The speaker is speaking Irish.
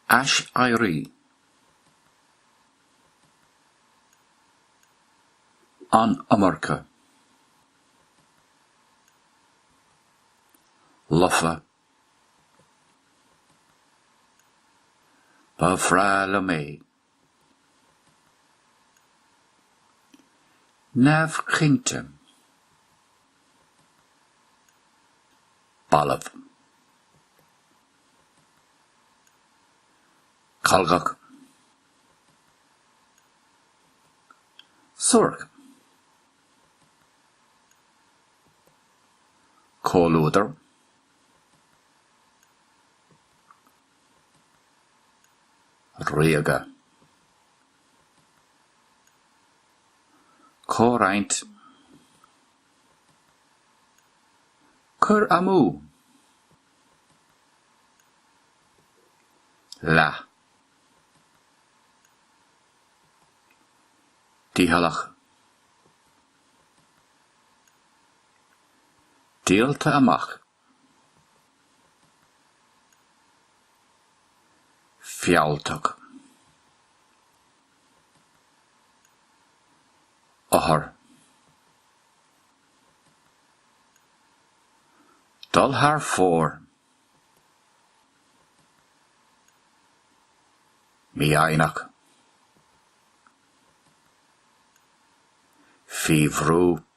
Aiséirí. An iomarca. Lofa. Ba bhreá liom é. Neamhchinnte. Balbh. Colgach. Suairc. Comhluadar. Ríoga. Comhroinnt. Cur amú. Leath. Dícheallach. Díolta amach. Fealltach. Othar. Dul thar fóir. Mífhoighneach. Faoi bhrú.